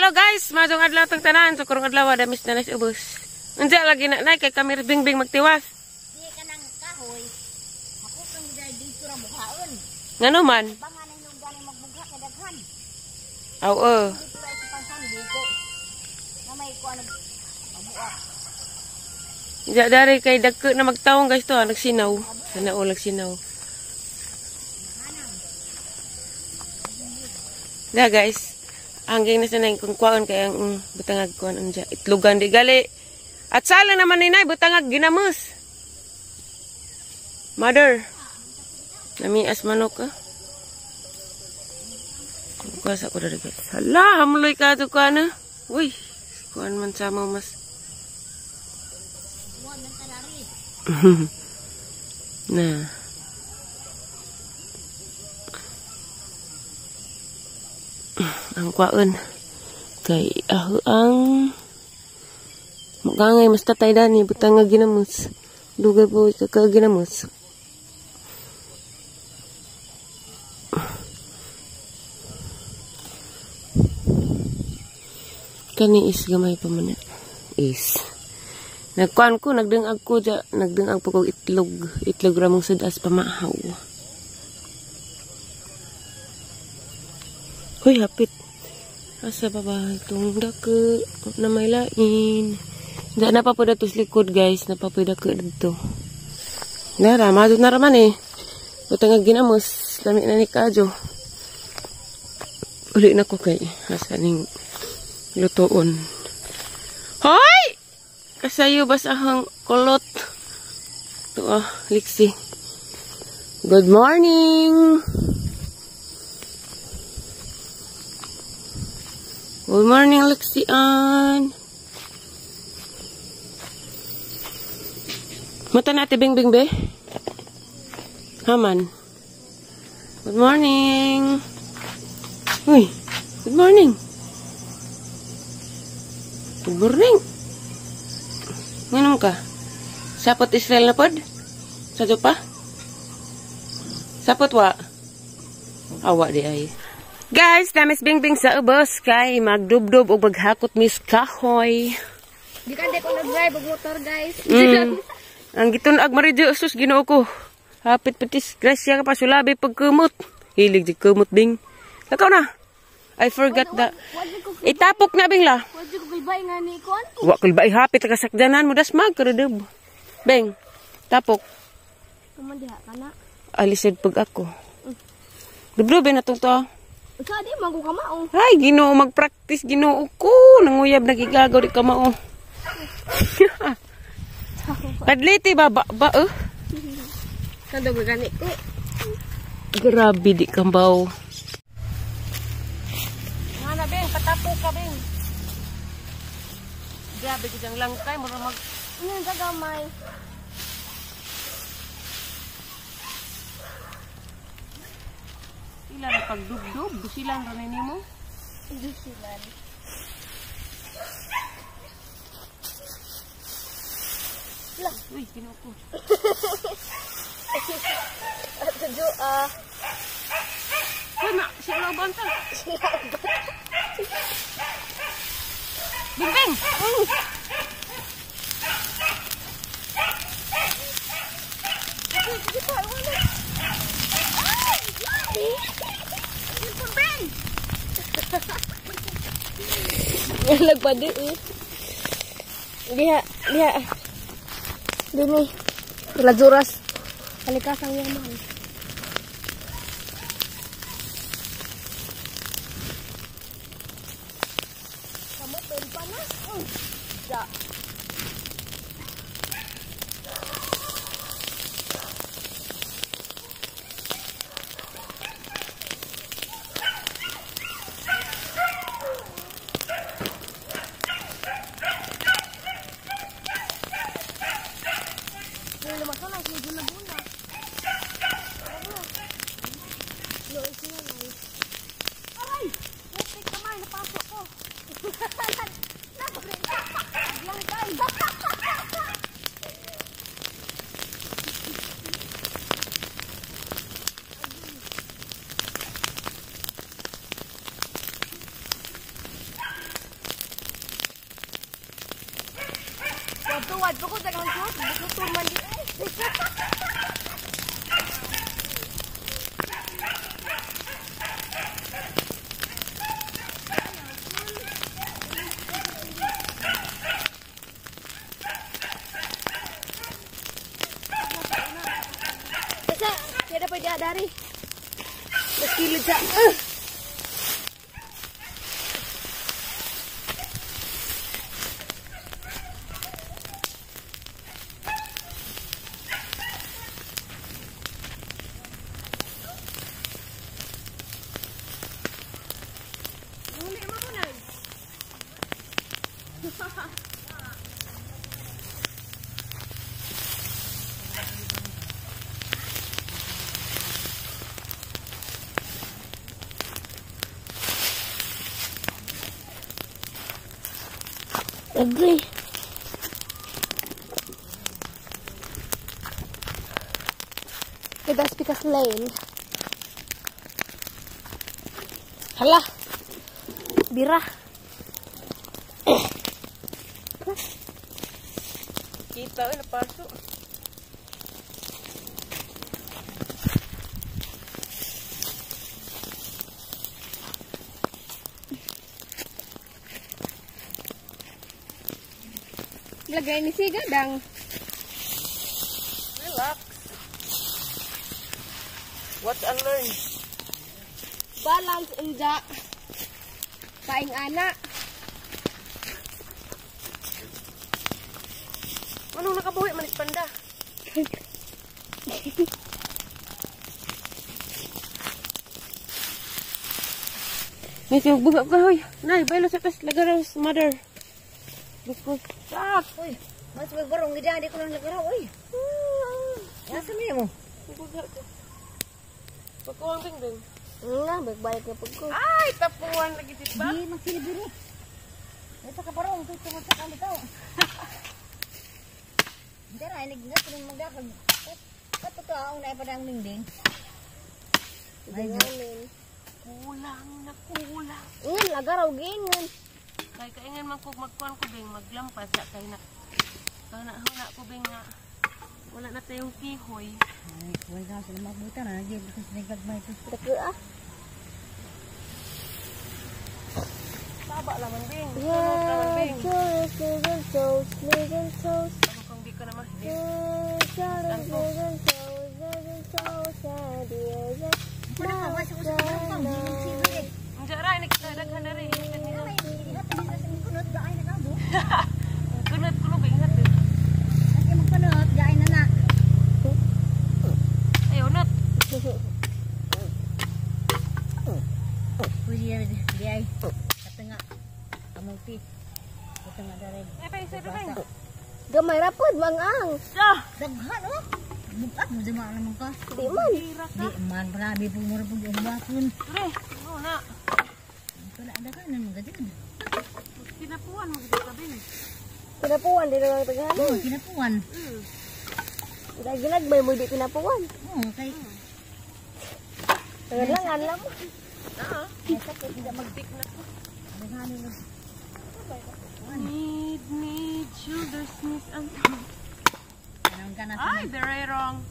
Hello guys, majong adlaw tong tanan. So karong adlaw damis na nas ubos. Unsa lagi na nay kay kami bingbing magtiwas. Di kanang kahoy. Ako kang dito ra mukhaon. Ngano man? Bangan na hinungdan magbugha kay daghan. Aw oh. Dito ra sa pangsandi ko. Na may kuan mabuak. Ja dari kay dagko na magtawong guys to, nagsinaw. Sana all nagsinaw. Da guys. Hanggang na sanay kung kuwaon kay ang butangag kuan anja itlogan di gali. At sala naman ni nay butangag ginamos. Mother. Nami as manok ah. Kuasa ko dari guys. Hala, hamloy ka to kuan ah. Uy, kuan man sama mas. Nah. Ang kwaon kay ang magangay mas tatay dani butang nga ginamos dugay po ka ginamos. Kani is gamay pa man is nagkuan ko nagdengag ko ja nagdengag pa kog itlog itlog ra mong sudas pamahaw. Hoy hapit. Asa pa ba itong dako na may lain. Diyan na pa po dato sa likod guys. Napapoy dako dito. Nara, madot na raman eh. Butang nga ginamos. Lami na ni Kadyo. Uli na ko kay. Asa ning lutoon. Hoy! Kasayo basahang kulot. Ito ah, liksi. Good morning! Good morning, Lexian. Mata na ate Bing Bing be? Haman. Good morning. Uy, good morning. Good morning. Ngayon ka? Sapot Israel na pod? Sadyo pa? Sapot wa? Awa di ay. Guys, damis Bing Bing sa ubos kay magdubdob og maghakot mis kahoy. Di kan ko nag-drive og motor, guys. Ang gitun-ag maridyo sus Ginoo ko. Hapit patis grasya ka pa sulabi pagkumot. Hilig di kumot Bing. Lakaw na. I forgot that. Itapok na Bing la. Wa ko kulbay nga ni kon. Wa kulbay hapit ka sakdanan mo dasmag karudob. Bing, tapok. Kuman diha kana. Alisod pag ako. Dubdubin na tong to. Sa di man ko kamao. Ay, Ginoo magpractice Ginoo ko. Nanguyab nagigagaw di kamao. Kadliti ba ba, ba eh? Kado gani ko. Grabe di kambaw. Ngana Bing, patapo ka Bing. Grabe gid ang langkay mura mag ano gagamay. Sila na pagdubdub, dusilan ra nimo. Dusilan. Lah, uy, Ginoo ko. Ato jo ah. Uy, ma, siya lang banta. Bing Bing. Nagpadi eh. Diha, diha. Dini. Lazuras. Kalikasang yaman. Kamu pa na? Ja. Tuwad po ko daghang suot, bukod man di ay. Basta, kaya na pwede adari. Nakilid sa... Agree. That's because lane. Hala. Bira. Kita eh, napasok. Lagay ni siga dang. Relax. Watch and learn. Balance unja. Paing ana. Anong nakabuhi man panda? May buga ka hoy. Nay, baylo sa tas lagaraw mother. Gusto. Stop. Uy, mas may barong gid di ko lang lagaraw oy. Asa mo? Buga ko. Pagkuwang ding. Nga, balik na pag ko. Ay, tapuan lagi dit ba? Di magsilbi. Ito ka barong tungod sa kanito. Dara inig nga kung magdakag. Kato na ipadang dingding. Kulang na kulang. Ingan lagaraw gingan. Kay kaingan man ko magkuan ko bing maglampas sa kay na. Kana huna ko bing nga wala na tayong kihoy. Ay, wala sila magbuta na gyud kasi nagagmay to. Dako ah. Taba laman bing. Yeah, toast. Ako kung di ko na mas. Kunot kuno ba ingat eh. Ay, unot. Gamay rapod mangang. Daghan oh. Bukat mo dama naman ka. Di man. Di man grabe po mo pug umbakon. Pre, mo na. Wala daghan man gud. Kinapuan mo gid ka bin. Kinapuan di na lang taghanan. Oh, kinapuan. Dahil ginagbay mo di kinapuan. Oh, kay Langan lang. Ah. Sakit hindi magtik na ko. Daghan mo. Need shoulders, knees and ay, very wrong.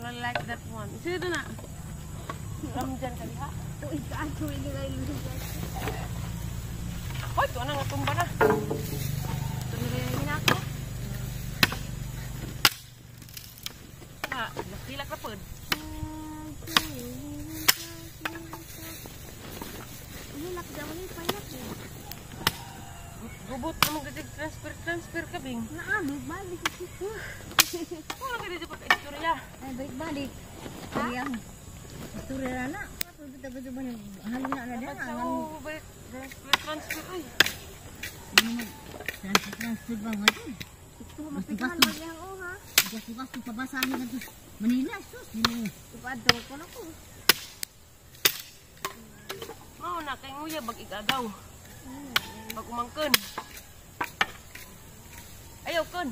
I like that one. Sino na? Ramjan ka diha. Hoy, ito na nga tumba na. Tumirihin ako. Ah, nakilak na pod. Gubot na magdadig transfer ka bing. Naamig balik. Wala ka dito pagka-istorya. Ay, balik-balik. Ayang istorya na. Halo na na dyan. Balik transfer ay. Transfer ba nga dyan? Basta-basta pabasahin na ito. Manila, sus. Ipadong ko na ko. Mao na kay nguya bag igagaw. Pag umangkon. Ayaw kon.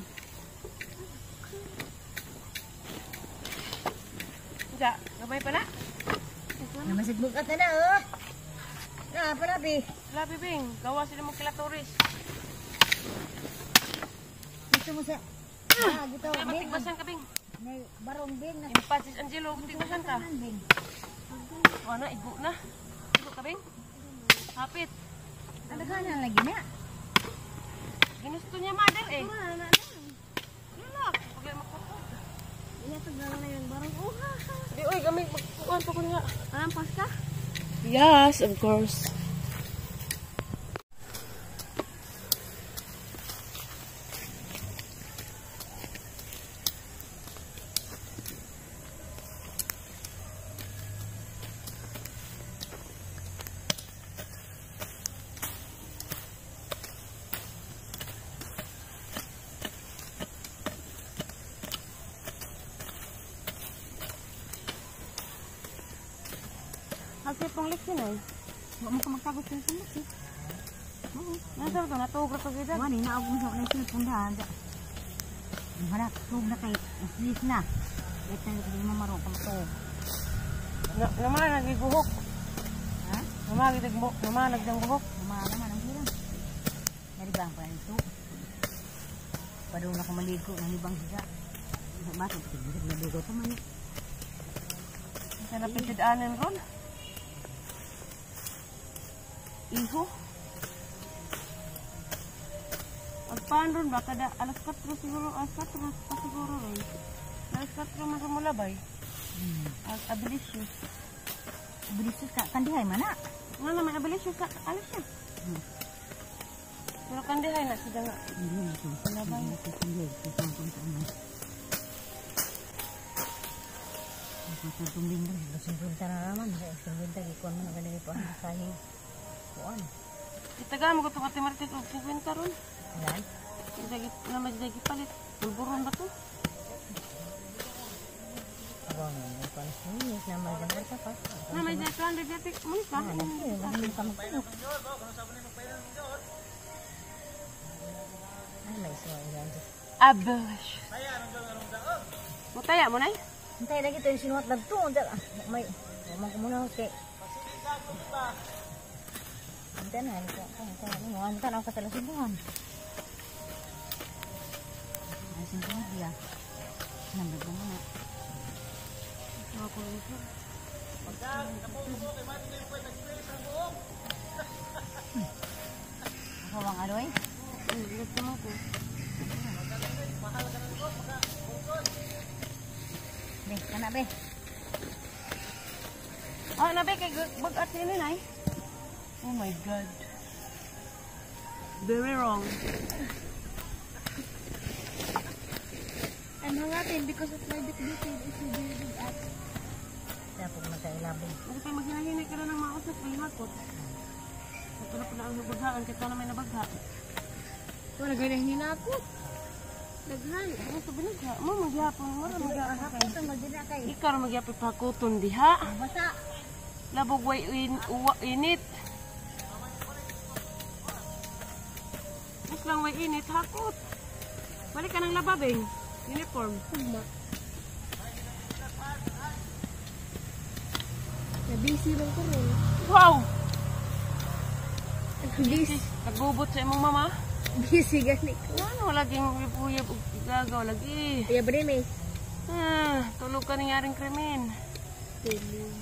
Ja, gabay pa na. Namasig bukat na na oh. Na, palabi. Labi bing, gawa sila mong kilatoris. Gusto mo sa... Ah, gusto. Matigbasan ka, Bing. May barong, Bing. Impasis Angelo, tigbasan ka. Bing. O na, igo na. Igo ka, Bing. Hapit. Alagahan na lagi na. Ginusto niya, mother eh. Relax. Pag magpapag. Ihatag na lang yung barong. Oh, ha, ha. Di, oy, gamit. Magkuhan pa ko niya. Anong ka? Yes, of course. Kasi pong leksyon ay. Huwag mo ka magtagos sa cellphone. Eh. Nasa ito, natuog ra to gid. Wala, inaog mo sa cellphone daan. Wala, tug na kay please na. Wait na hindi mo marunong kang tug. Naman nagiguhok. Ha? Naman nagiguhok, naman nagdangguhok. Naman naman ang hirang. Naribang pa ito. Padung na ko maligo, nanibang siya. Bato, tigil na dugo pa man. Sa napitid-anan ron. Iho. Agpaan ron ba? Kada alas 4 siguro, alas 4 pa siguro ron. Alas 4 man sumulabay. Abilisyos. Abilisyos ka, kandihay man na. Nga naman, abilisyos ka, alas siya. Pero kandihay na siya nga. Hindi na ito. Labay. Tumbing doon, 50 na naman. 50, ikuan mo na ganun pa ang sahing. Kuan. Itaga mo ko ito kati Martis og 50 ron. Ayan. Na magdagi palit. Pulburon ba ito? Aba, may kuan na may ganun pa. Na may 200 dati. Muna ka. Ay, may suwa yan. Abilisyos. Mutaya mo na eh. Hintay lagi ito yung sinuhat na ito. May, mamang kumuna kay. Hintay na, hintay na. Hintay na ako katalasibuhan. Ay, sinuhat diya. Nambag mo muna. Ako ang aloy? Gusto mo ko. Be, kana be. Ah, nabe kay bag-at ni nay. Oh my God. Very wrong. I'm hangatin because of my bitbitin is a very big at. Tapos magkailabog. Kasi pa maghinahinay ka na ng mausap, may hakot. Ito na pala ang nabaghaan, kita na may nabagha. Wala ganyan ako. Daghan. Ano sa binagha? Mo magyapon, mo ra magyapon kay. Ito magdina kay. Ikaw ra magyapon pakuton diha. Basa. Labog way init. Mas lang way init, hakot. Balik ka ng lababing. Uniform. Ugma. Na-busy man ko ron. Wow! Busy. Nagubot sa imong mama. Busy gani ko. Ano, laging uyab og gagaw lagi. Kaya ba rin eh? Ah, tulog ka nangyaring krimen. Tulog.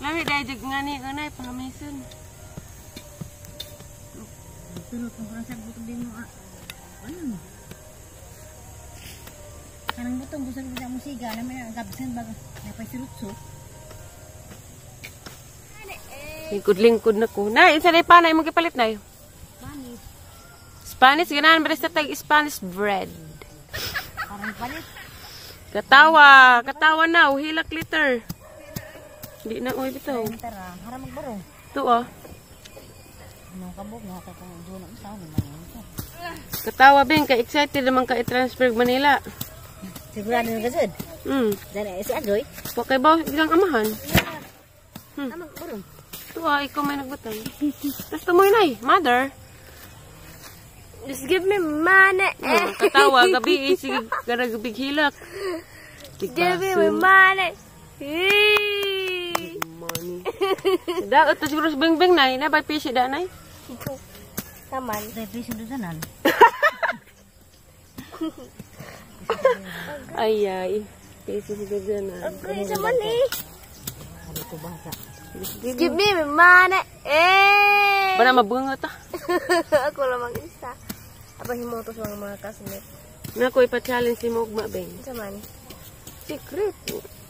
Lami dahil jag nga ni unay pahamisan. Tulog kung kurang sa butong din mo ah. Ano mo? Kanang butong kung saan mo siga, alam mo na ang gabisan baga. Napay sirutso. Lingkod-lingkod na ko. Nay, isa na panay mo gipalit nay. Spanish. Spanish ganahan ba sa tag Spanish bread. Parang palit. Katawa, katawa na, uhilak liter. Di na oy bitaw. Tara, haram magbaro. Ito ah. Anong kabog nga kay kung doon ang tao ni man ito. Katawa bing ka excited naman ka i-transfer Manila. Sigurado na kasud. Dali si Ajoy. Wa kay ba ilang amahan? Amang baro. Ito ah, ikaw may nagbutang. Tapos tumoy nay, mother. Just give me money. Oh, katawa gabi eh, sige garag hilak. Give me money. Hey. Money. Daot to siguro sa bingbing nay, na ba pisi da nay? Taman. Dai piso do sanan. Ay, ay. Kasi si Georgiana. Okay, sa man eh. Ano ko basa? Give me my money. Eh! Bana mabunga ta. Ako lang mag-isa. Aba himoto sa mga kasmit. Nako ipa-challenge si mo ugma beng. Sa man. Secret.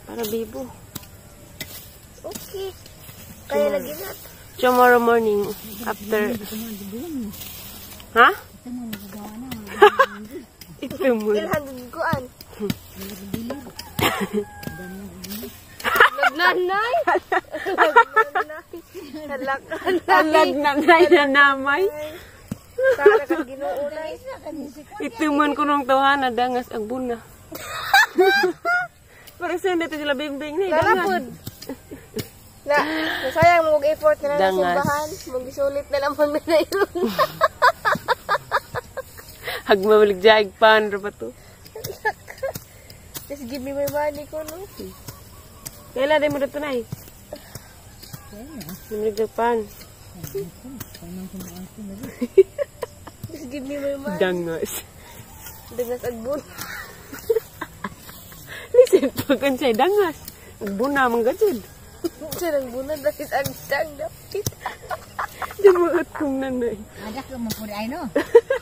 Para bibo. Okay. Kaya lagi na. Tomorrow morning after. Ha? Ito mo. Ilhan kuan. Nagnanay. Naglanay. Alag na na namay. Para kang Ginoo na. Ito man ko nung tawhana dangas ang buna. Para sa dito sila bingbing na. Narapod. Na, nasayang mo og effort na lang sa Dangas. simbahan. Magisulit na lang pag nanayon. Hagmamalig jaig pan ra pa to. Just give me my money ko, no? Kaila din mo dito na eh. Namalig pan. Just give me my money. Dangas. Dangas agbun. Listen, pag siya dangas. Agbuna man gajud. Siya nang bunad dahil ang dang dapit. Dimuot kong nanay. Ada ka mo pud ay no.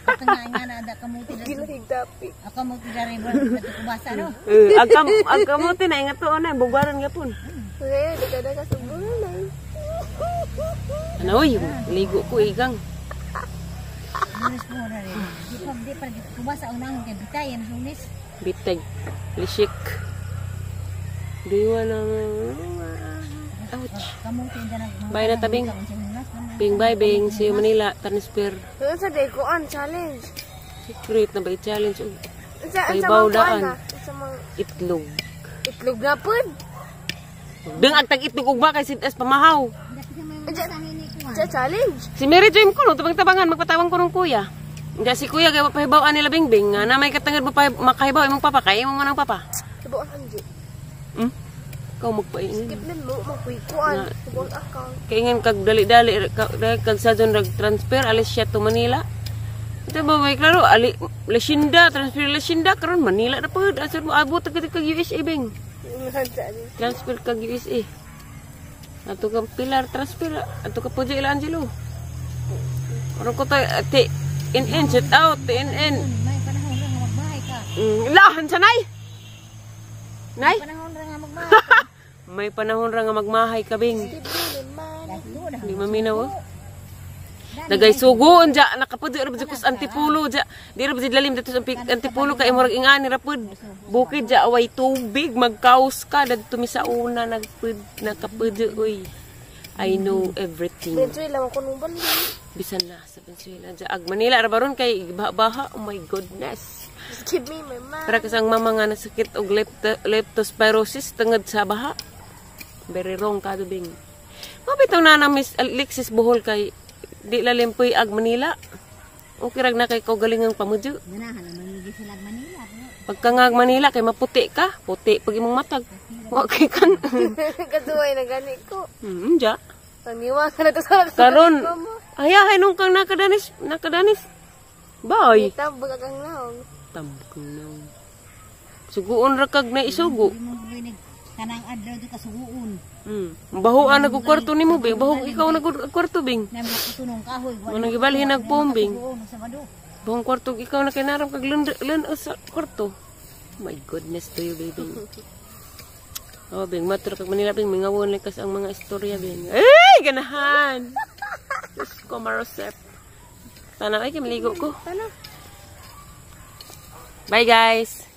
Ako nga na ada ka mo ti Gilahig dapit. Ako mo ti dari ba ko basa no. Eh, agkam agkamote na ingat to na bugwaran gyapon. Kaya, di ka na kasugbunan na. Ano oy, ligo ko igang. Lunes mo na rin. Di pa kubasa ang nang kay bitayan lunes. Bitag. Lishik. Do you wanna... Ouch. Kamuti na Bye na tabing. Bing bye bing. See you Manila. Transfer. Ano sa day ko an challenge? Secret na ba i-challenge? Oh, Sa Kay sa baw mga kuan daan. na? Sa mga itlog. itlog na pud. Deng agtag itlog ugma kay sidas pamahaw. Sa challenge. Si Mary Joy ko no tabang-tabangan magpatabang ko nung kuya. Hindi si kuya kay pahibaw nila bingbing nga na may katangad mo pa makahibaw imong papa kay imong manang papa. Subukan ang G. Ikaw magpaingan. Skip na mo, magkuy kuan. Subukan account. Kaingan kag dali-dali kag sa rag transfer alis siya to Manila. Ito ba may klaro ali Lasinda transfer Lasinda karon Manila na pud asod mo abot kag kag USA bing. Transfer kag USA. Ato kang Pilar transfer ato ka pud ila Angelo. Aron ko tay T N N set out T N N. May panahon ra nga magbahay ka. Lahan sa nay. Nay, Panahon ra nga magbahay ka. may panahon ra nga magmahay ka bing. Di maminaw oh. Nagay sugo unja nakapud ra jud kus antipulo ja. Di ra jud lalim dito sa antipulo kay murag ingani ra pud. Bukid ja away tubig magkaos ka dadto mi sa una nagpud nakapud oy. I know everything. Venezuela man kunong bandi. Bisan na sa Venezuela ja ag Manila ra baron kay baha. Oh my goodness. Just give me my money. Para kasang mama nga nasakit og leptospirosis tungod sa baha. Very wrong ka bing. Mabitaw na na Miss Alexis Bohol kay di lalim po'y ag Manila. Okay rag na kay kaugalingang pamudyo. Ganahan naman gid sila Manila. Pagka nga ag Manila kay maputi ka, puti pag imong matag. Wa kay kan. Kasuway na gani ko. Ja. Paniwa ka na to sa Karon ayahay nung kang nakadanis, nakadanis. Bye. Tambag kang naong. Tambag naong. Suguon ra kag na isugo. Kanang adlaw di ka suguon. Bahuan nag kwarto nimo bing, baho ikaw nag kwarto bing. Namo kutunong kahoy. Mo nang gibalhin nagpumbing. Sa bado. Buong kwarto ikaw na kinaram kag lun sa kwarto. My goodness to you baby. Oh bing, matur kag Manila bing, mingawon lang kas ang mga istorya bing. Ay, ganahan. Diyos ko marosep. Tanaw ay kimligo ko. Tanaw. Bye guys.